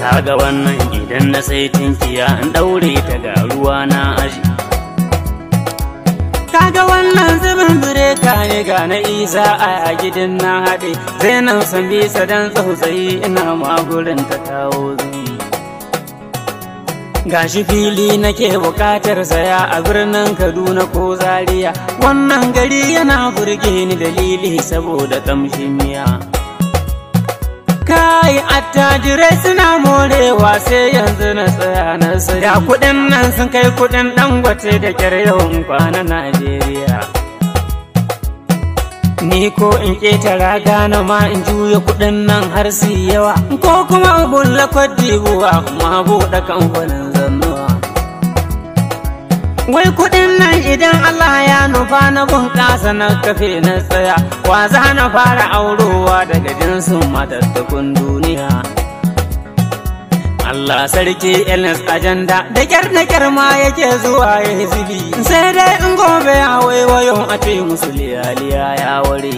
Kaga wannan idan na sai tinkiya in daure ta ga ruwa na aji. Kaga wannan zubin bireka ne ga na Isa a gidan na haɗe. Zainab san bisa dan tsautsayi ina magurin ta kawo zubi. Gashi fili nake bukatar saya a birnin Kaduna ko Zaria. Wannan gari yana burge ni dalili saboda kamshin miya. Kai, attajirai suna morewa, sai yanzu na tsaya na saya. Kuɗin nan sun kai kuɗin Dangote, da kyar yawan kwana Najeriya. Ni ko in ƙetara gana ma in juya kuɗin nan har su yawa, ko kuma in bulla Kwadibuwa ma buɗe kamfanin zannuwa. Wai kuɗin nan idan Allah ya nufa na bunƙasa na kafe na tsaya, wa za na fara aurowa daga jinsin matattakun duniya? Allah sarki, Elnes Agenda da kyar da kyar ma yake zuwa ya zubi, sai dai in gobe ya waiwayo a ce musu liyaliya ya ware.